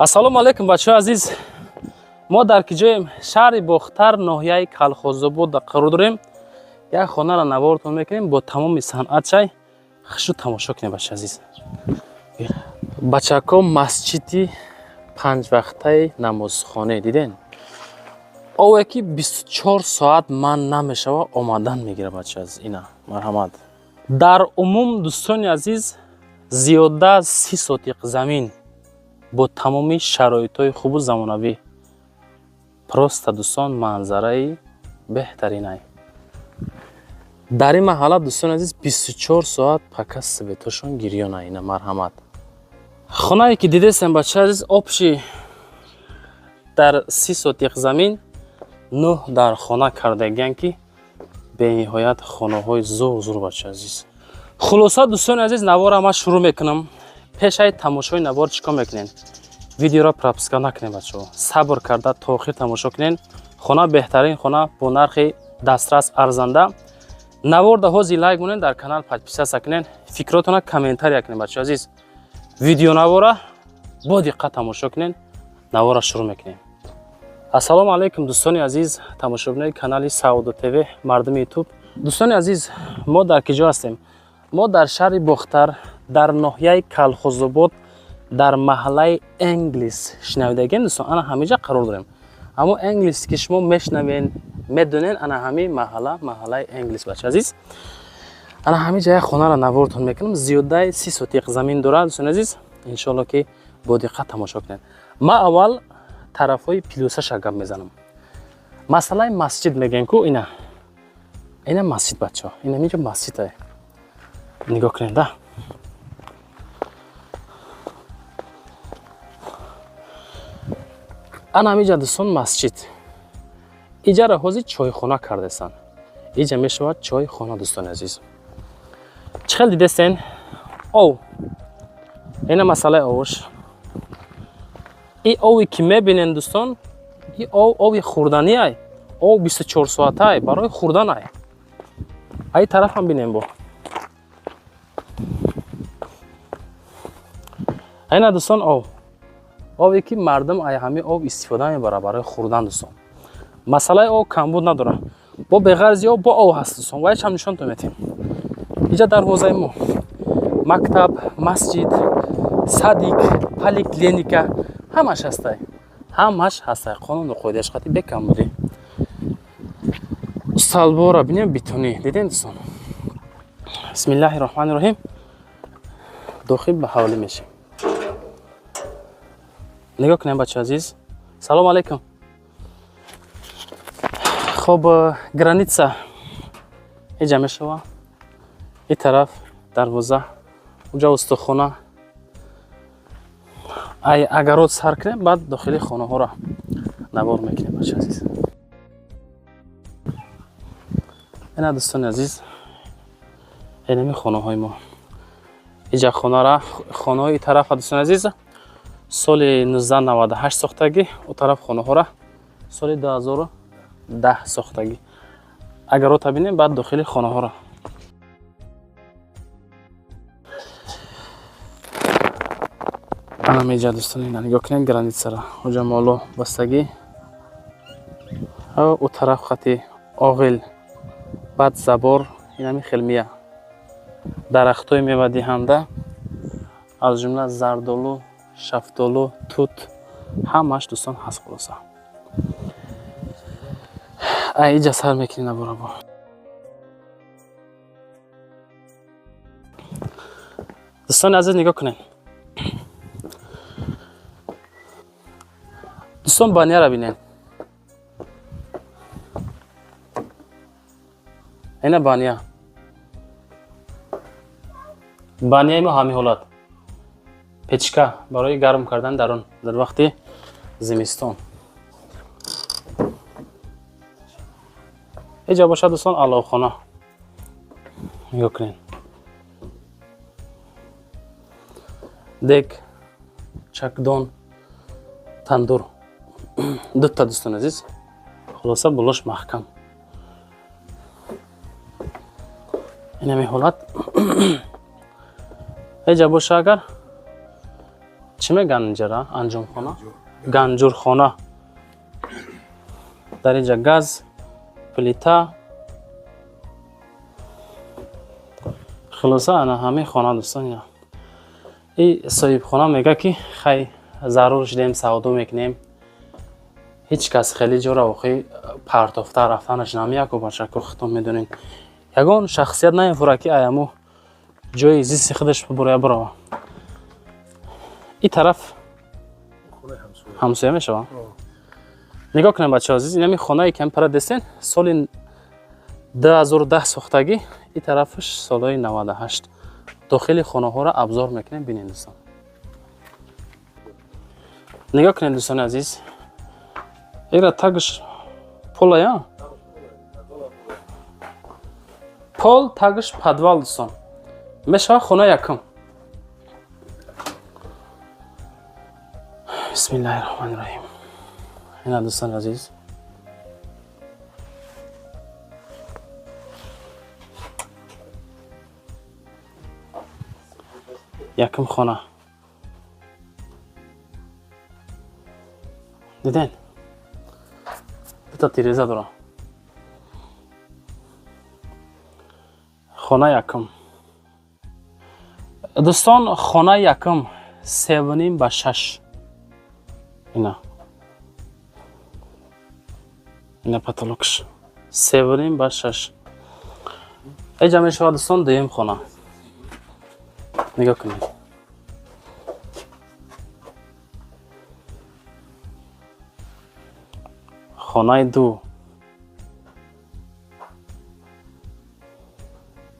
Ассалому алайкум, бачаҳои азиз. Мо дар киҷоем? Шаҳри Бохтар, ноҳияи Калхозобод қарор дорем. Як хонаро навортон мекунем бо тамоми санъатшай. Хушу тамошо кунем, бача азиз. Бачако, масҷиди панҷвақтаи намозхона диден? Ове ки 24 соат ман намешава, омадан мегира, бача азиз. Ина, марҳамат. Дар умум, дӯстони азиз, зиёда аз 30 сотиқ замин бо тамоми шароитҳои хубу замонавӣ. Просто, дӯстон, манзараи беҳтаринай. Дар ин маҳалла, дӯстони азиз, 24 соат пока светошон гирёна. Ина, марҳамат. Хонае ки дидесем, бача азиз, общий дар 30 сотиқ замин нӯҳ дар хона кардагиян, ки бениҳоят хонаҳои зур зур, бача азиз. Хулоса, дӯстони азиз, навора ман шурӯъ мекунам. Пешаи тамошои навор чӣ кор мекунен? Видеоро пропуска накунем, бачаҳо, сабр карда то охир тамошо кунен. Хона беҳтарин хона бо нархи дастрас, арзанда. Наворда ҳози лайк монен, дар канал подписаться кунен, фикротона комментария кунен. Бачаҳо азиз, видеонавора бо диққат тамошо кунен. Навора шурӯъ мекунем. Ассалому алайкум, дӯстони азиз, тамошобинои канали Саодо ТВ, мардуми Ютуб. Дӯстони азиз, мо дар киҷо ҳастем? Мо дар шаҳри Бохтар, дар ноҳияи Калхозобод, дар маҳаллаи Энглис. Шунавидагем, дӯстон, ана ҳамиҷа қарор дорем. Аммо Энглис ки шумо мешунавен, медонен, ана ҳамин маҳалла, маҳаллаи Энглис. Бача азиз, ана ҳамиҷа як хонаро навортон мекунам. Зиёдаи 30 сотиқ замин дорад, дӯстони азиз. Иншоалло ки бо диққат тамошо кунед. Ман аввал тарафҳои плюсаша гап мезанам. Масъалаи масҷид мегӯем ку, ина, ина масҷид, бачаҳо, ина инҷо масҷид. Нигоҳ кунед да. Ана ҳамиҷа, дӯстон, масҷид. Иҷара ҳозир чойхона кардесанд. Иҷа мешавад чойхона, дӯстони азиз. Чӣ хел дидестен? Ов, ина масъалаи овош. И ови ки мебинен, дӯстон, и ов ови хӯрданиай. Ов 24 соатай, барои хӯрданай. Аи тарафам бинем бо. Ина, дӯстон, ов, ове ки мардум ай ҳамин об истифода мебарад барои хӯрдан. Дӯстон, масъалаи об камбуд надорад. Бо беғарзи об бо ов ҳаст, дӯстон, вайчам нишонтон метем. Иҷа дарвозаи мо, мактаб, масҷид, садик, поликлиника ҳамаш ҳастай, ҳамаш ҳастай, қонуну қоидааш қати, бекамбудӣ. Столбора бинем, бетонӣ. Дидем, дӯстон? Бисмиллаҳи роҳмани роҳим. Дохил ба ҳавлӣ мешем. Нигоҳ кунем, бача азиз. Салому алайкум. Хоб, граница иҷа мешава, и тараф дарвоза, уҷа устухона. Ай огород сар кунем, баъд дохили хонаҳоро навор мекунем, бача азиз. Ина, дӯстони азиз, инами хонаҳои мо. Иҷа хонара, хонаҳои тарафа, дӯстони азиз, соли 1998 сохтагӣ, о тараф хонаҳора соли 2010 сохтагӣ. Огородта бинем, баъд дохили хонаҳоро. Ана меҷа, дӯстони, ина нигоҳ кунед границара. Оҷа моло бастагӣ, о тараф хати оғил, баъд забор. Инами хелмия дарахтҳои мевадиҳанда, аз ҷумла зардолу, шафтолу, тут, ҳамааш, дӯстон, ҳаст. Хулоса, ай иҷа сар мекунем наборабо. Дӯстони азиз, нигоҳ кунед, дӯстон, баняра бинед. Ина баня, баняи мо ҳамин ҳолат, печка барои гарм кардан дарун дар вақти зимистон. Иҷа бошад, дӯстон, аловхона. Нигоҳ кунед, дег, чакдон, тандур дута, дӯстони азиз. Хулоса, болош маҳкам. Инами ҳолат. Иҷа боша, агар Чӣ мегӯянд инҷара? Анҷомхона, ганҷурхона. Дар инҷа газ, плита. Хулоса, ана ҳамин хона, дӯстон. Ина и соҳибхона мега, ки хай, зарур шудем, савдо мекунем. Ҳеҷ кас хеле ҷора охи партофта рафтанаш намеяку. Бачако, худтон медонед, ягон шахсият намефура, ки аяму ҷои зисти худаш бибуроя, бирова. И тараф ҳамсоя мешава. Нигоҳ кунем, бачаҳо азиз, инами хонае ки пара дестен, соли 2010 сохтагӣ, и тарафаш солҳои 98. Дохили хонаҳоро обзор мекунем, бинед, дӯстон. Нигоҳ кунед, дӯстони азиз, ира тагш полая, пол, тагш подвал, дӯстон, мешава хона якум. Бисмиллаҳи раҳмони раҳим. Ина, дӯстони азиз, якум хона диден, дута тиреза дора хона якум. Дӯстон, хона якум 3,5 ба 6. Ина потолокш 3,5 ба 6. Эҷа мешавад, дӯстон, дуюм хона. Нигоҳ кунед. Хонаи ду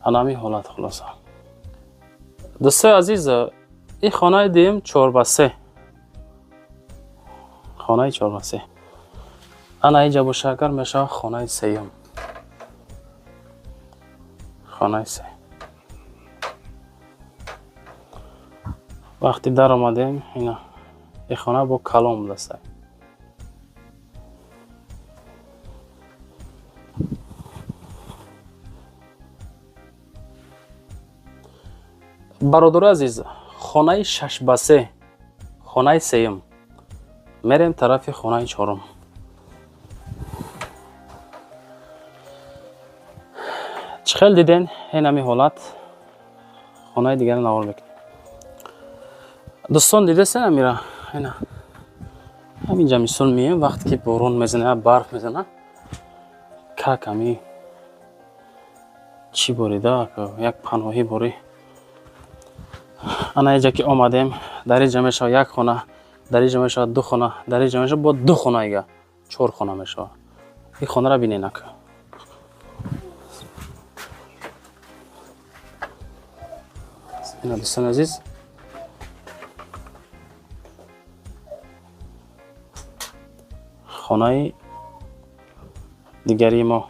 анами ҳолат. Хулоса, дӯстои азиз, ин хонаи дуюм 4 ба 3, хонаи 4 ба 3. Ана иҷа боша агар, мешавад хонаи сеюм, хонаи се. Вақте даромадем, ина ин хона бо калон будааст. Бародари азиз, хонаи 6 ба 3, хонаи сеюм. Мерем тарафи хонаи чорум. Чӣ хел диден, ҳенами ҳолат. Хонаи дигаро навор мекунем, дӯстон. Дидесен, амира ина ҳаминҷа мисол меем, вақте ки борон мезана, барф мезана, как ами чӣ борида, як паноҳӣ борӣ. Ана иҷа ки омадем, дар иҷа мешавад як хона, дар иҷа мешавад ду хона, дар иҷа мешавад бо ду хона, ига чор хона мешавад. Ин хонаро бинен ака. Ина, дӯстони азиз, хонаи дигари мо.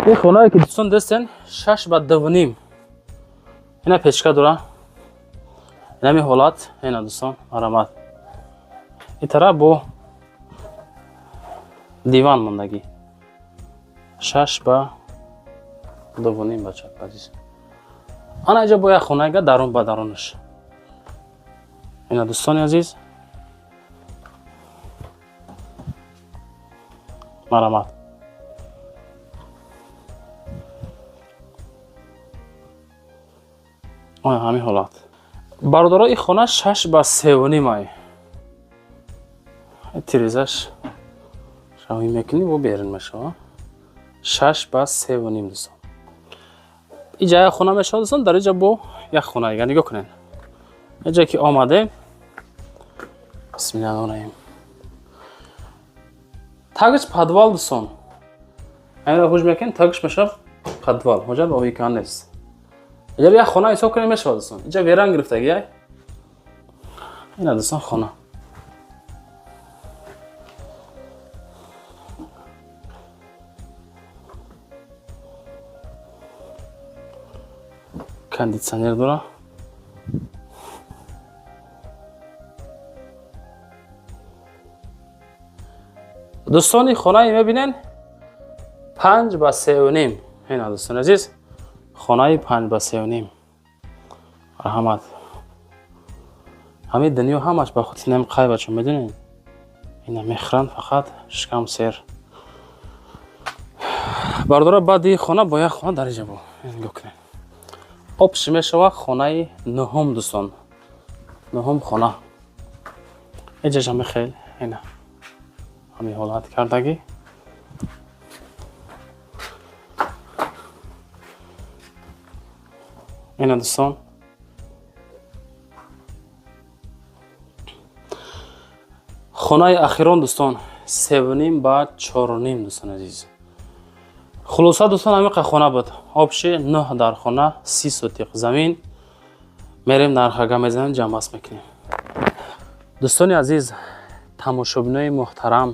Ин хонае ки, дӯстон, дестен, 6 ба 2,5. Ина печка дора, инами ҳолат. Ина, дӯстон, марамат. Ин тараф бо диван мондагӣ. 6 ба 2,5, бача азиз. Ана иҷа бо як хонаега дарун ба дарунаш. Ина, дӯстони азиз, марамат. Оя, ҳамин ҳолат, бародаро. Ин хона 6 ба 3,5 ай. Тирезаш шавӣ мекунӣ, бо берун мешава. 6 ба 3,5, дӯстон. Иҷа як хона мешавад, дӯстон, дар иҷа бо як хона дига. Нигоҳ кунед, иҷа ки омадем, бисмиллаҳи. Тагш подвал, дӯстон. Айнро ҳуж мекунем, тагш мешавад подвал, ҳоҷат ба оҳикан нест. Иҷа як хона ҳисоб кунем, мешавад, дӯстон. Иҷа веран гирифтаги ай. Ина, дӯстон, хона. Кондитсионер дора. Дӯстони, хонаи мебинен, 5 ба 3,5. Ина, дӯстони азиз, хонаи 5 ба 3,5. Раҳмат. Ҳамин дунё ҳамаш ба худ синами қай, бачо, медонед, ина мехӯранд, фақат шикам сер. Бардора, баъди хона бо як хона дар иҷа бо нигоҳ кунед, общий мешава хонаи нуҳум, дӯстон, нуҳум хона. Иҷаша мехел, ина ҳамин ҳолат кардагӣ. Ина, дӯстон, хонаи ахирон, дӯстон, севним ба чорним. Дӯстон азиз, хулоса, дӯстон, ҳамиқа хона буд. Общий нӯҳ дар хона, 30 сотиқ замин. Мерем, нархага мезанем, ҷамъбаст мекунем. Дӯстони азиз, тамошобинои муҳтарам,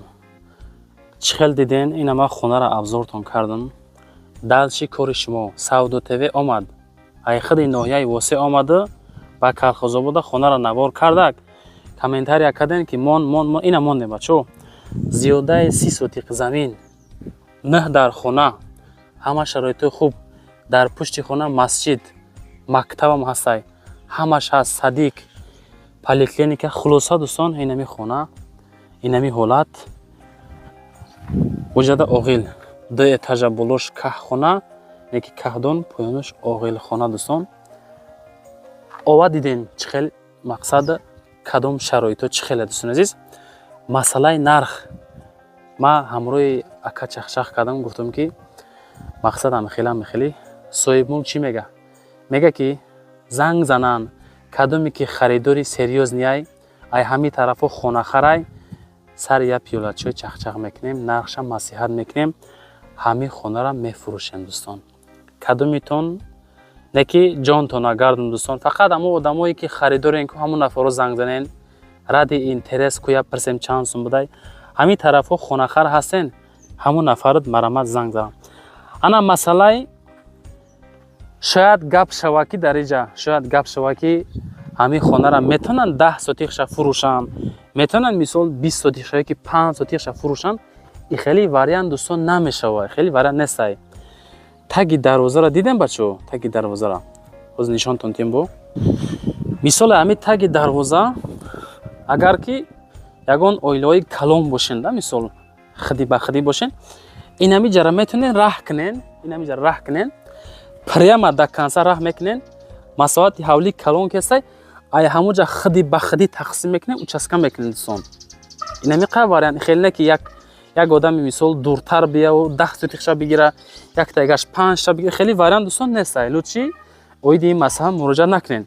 чӣ хел диден? Ина ман хонаро абзортон кардам. Дальше кори шумо. Савдо ТВ омад, айхиди ноҳияи Восе омаду ба Калхозобода хонаро навор кардак. Комментария кардем, ки мон, мон, мон. Ина мондем, бачо. Зиёдаи 30 сотиқ замин, нӯҳ дар хона, ҳама шароитҳои хуб, дар пушти хона масҷид, мактабам ҳастай, ҳамаш ҳаст, садик, поликлиника. Хулоса, дӯстон, инами хона, инами ҳолат. Уҷада оғил, ду этажа, болош каҳхона, неки каҳдон, поёнаш оғилхона. Дӯстон, ова дидем, чӣ хел, мақсад, кадом шароитҳо чӣ хеле. Дӯстони азиз, масъалаи нарх ман ҳамроҳи ака чахчах кардам, гуфтам, ки мақсад амихели, амихели. Соҳибмулк чӣ мега? Мега, ки занг зананд, кадоме ки харидори серьёзный ай, ай ҳамин тарафҳо хонахарай, сари як пиёлачой чахчах мекунем, нархша маслиҳат мекунем, ҳамин хонаро мефурӯшем. Дӯстон, кадомитон не ки ҷонтона гардум, дӯстон, фақат ҳамон одамое ки харидорен ку, ҳамон нафарро занг занен. Ради интерес куя пирсем, чанд сум будай, ҳамин тарафҳо хонахар ҳастен, ҳамон нафарат марамат занг занам. Ана масъалаи шояд гап шава, ки дар иҷа шояд гап шава, ки ҳамин хонара метавонанд 10 сотиқша фурӯшанд, метавонанд, мисол, 20 сотиқша ёки 5 сотиқша фурӯшанд. И хеле вариант, дӯстон, намешава, хеле вариант нестай. Таги дарвозаро дидем, бачо, таги дарвозаро ҳозир нишонтон тем. Бо мисоле ҳамин таги дарвоза, агар ки ягон оилаҳои калон бошен, да, мисол, хиди ба хиди бошен, инами ҷара метавонен раҳ кунен, инами ҷара раҳ кунен, прямо до конца раҳ мекунен. Масоҳати ҳавлии калон кестай, ай ҳамуҷа хиди ба хиди тақсим мекунем, участка мекунем. Дӯстон, инами қа вариант хеле не, ки як одами, мисол, дуртар бияву 10 сотиқша бигира, яктагаш панҷта бигира, хеле вариант, дӯстон, нестай. Лучше оиди ин масъала муроҷиат накунен.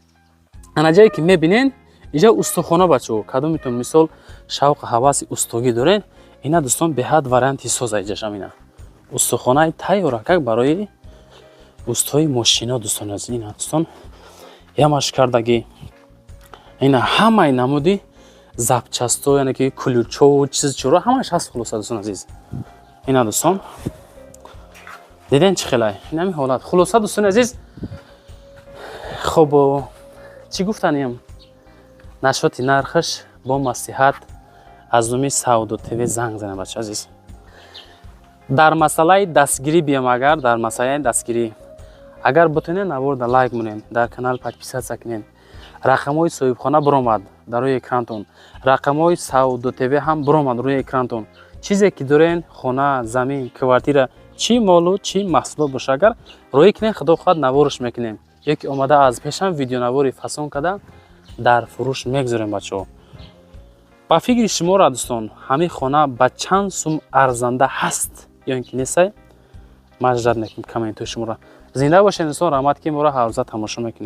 Ана ҷае ки мебинен, иҷа устохона, бачо. Кадомитон, мисол, шавқу ҳаваси устогӣ дорен, ина, дӯстон, беҳад варианти соза. Иҷашам ина устохонаи тайёракак барои устои мошино. Дӯстон аз ина, дӯстон, ямаш кардагӣ, ина ҳамаи намуди запчасть о, яъне ки ключ ову чиз чуро ҳамаш ҳаст. Хулоса, дӯстон азиз, ина, дӯстон, диден, чӣ хелай, инами ҳолат. Хулоса, дӯстони азиз, хоб, чӣ гуфтаниям? Нашоти нархаш бо маслиҳат аз номи Савдо ТВ занг занем, бача азиз. Дар масъалаи дастгирӣ биям, агар дар масъалаи дастгирӣ, агар бутонед, наворда лайк монед, дар канал подписаться кунед. Рақамҳои соҳибхона биромад дар рӯи экрантон, рақамҳои Савдо ТВ ҳам биромад рӯи экрантон. Чизе ки дорен, хона, замин, квартира, чӣ молу чӣ маҳсулот боша, агар роӣ кунед, худо хоҳад, наворш мекунем ё ки омада аз пешам видеонавори фасон карда дар фурӯш мегузорем. Бачаҳо, ба фикри шуморо, дӯстон, ҳамин хона ба чанд сум арзанда ҳаст ё ин ки нестай? Ман ждать мекунем комментҳои шуморо. Зинда бошед, дӯстон, раҳмат, ки моро ҳаррӯза тамошо мекунед.